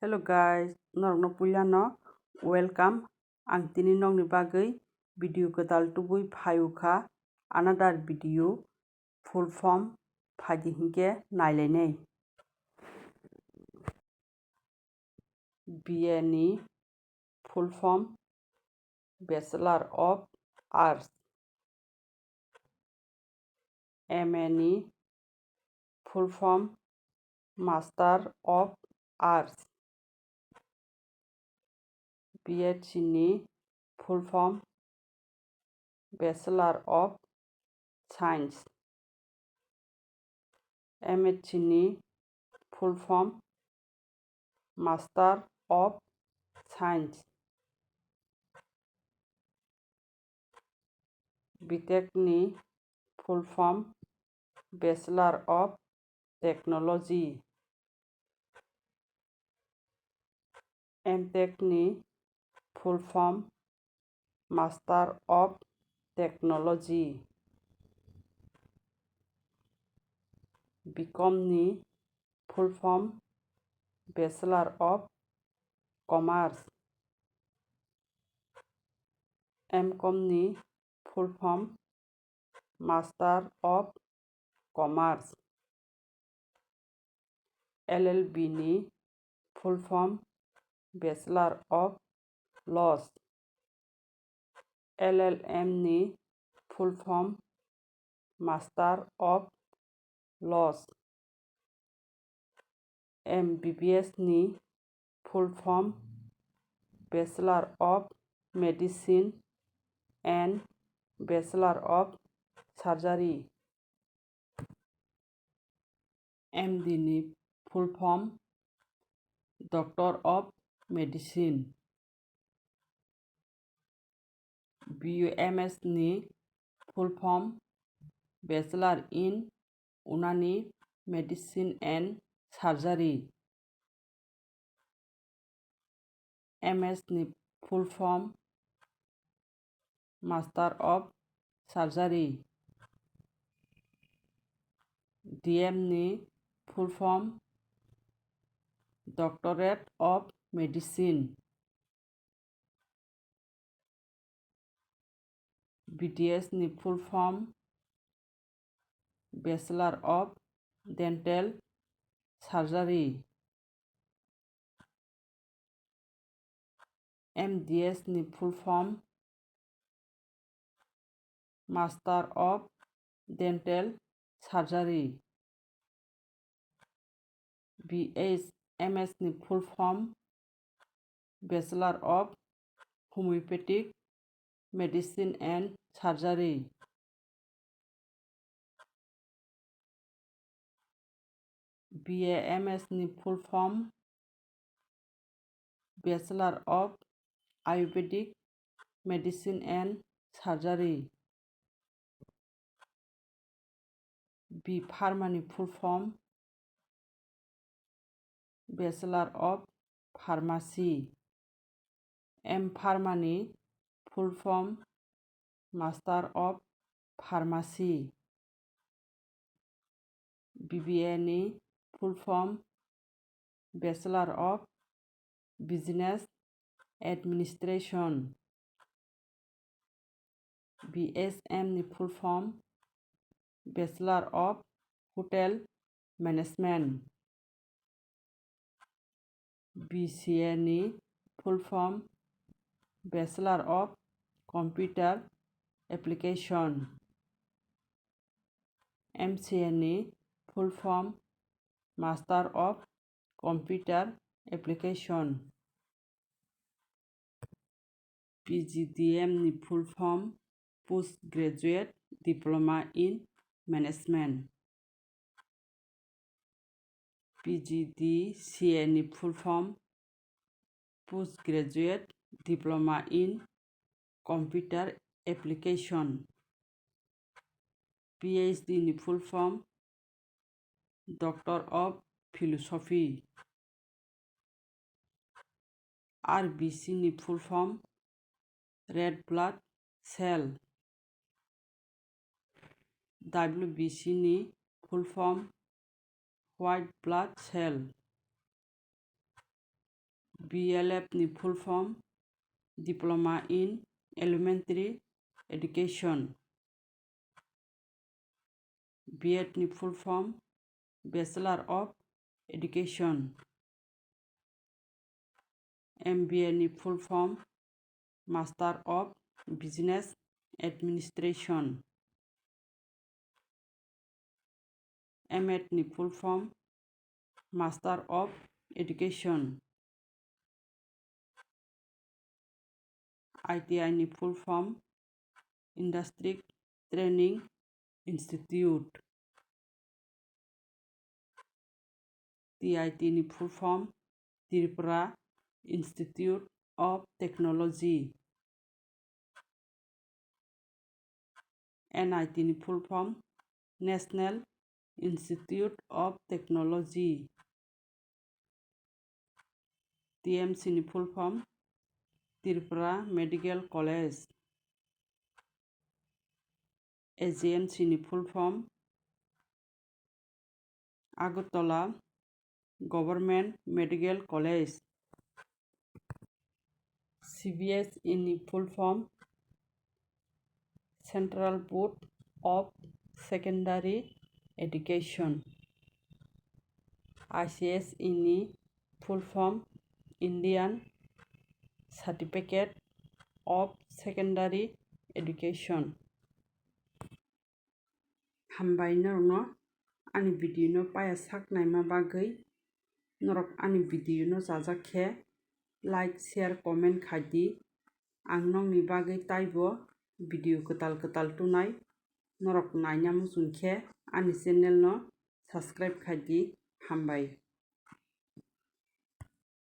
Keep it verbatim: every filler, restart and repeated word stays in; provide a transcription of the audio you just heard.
Hello guys, norokno puilano welcome. Ang tini nokni bagwi video kwtal tubui phaiwkha, another video full form phaidi hinkhe nailainai. B A ni full form Bachelor of Arts, M A ni full form Master of Arts, B H ni full form Bachelor of Science, M H ni full form Master of Science, B Tech ni full form Bachelor of Technology, M Tech ni full form Master of Technology, B Com ni full form Bachelor of Commerce, M Com ni full form Master of Commerce, L L B ni full form Bachelor of Laws, L L M ni full form Master of Laws, M B B S ni full form Bachelor of Medicine and Bachelor of Surgery, M D ni full form Doctor of Medicine, B U M S ni full form Bachelor in Unani Medicine and Surgery, M S ni full form Master of Surgery, D M ni full form Doctorate of Medicine, B D S ni full form Bachelor of Dental Surgery, M D S ni full form Master of Dental Surgery, B H M S ni full form Bachelor of Homeopathic Medicine and Surgery, B A M S ni full form Bachelor of Ayurvedic Medicine and Surgery, B Pharma ni full form Bachelor of Pharmacy, M Pharma ni full form Master of Pharmacy, B B A ni full form Bachelor of Business Administration, B S M ni full form Bachelor of Hotel Management, B C A ni full form Bachelor of Computer Application, M C A ni full form Master of Computer Application, P G D M ni full form Postgraduate Diploma in Management, P G D C A ni full form Postgraduate Diploma in Computer Application, P H D ni full form Doctor of Philosophy, R B C ni full form Red Blood Cell, W B C ni full form White Blood Cell, B L F ni full form Diploma in Elementary Education. B Ed ni full form Bachelor of Education. M B A ni full form Master of Business Administration. M Ed ni full form Master of Education. I T I ni full form Industry Training Institute. T I T ni full form Tripura Institute of Technology. N I T ni full form National Institute of Technology. T M C ni full form Tripura Medical College. A G M C ni full form Agartala Government Medical College. C B S E ni full form Central Board of Secondary Education. I C S E ni full form Indian Certificate of Secondary Education. Hambai norokno ani video no paya sak naima bagwi. Norok ani video no chajak khe like, share, comment khai di. Ang nokni bagwi taibo video kwtal kwtal tunai. Norok naina muchung khe ani channel no subscribe khai di. Hambai.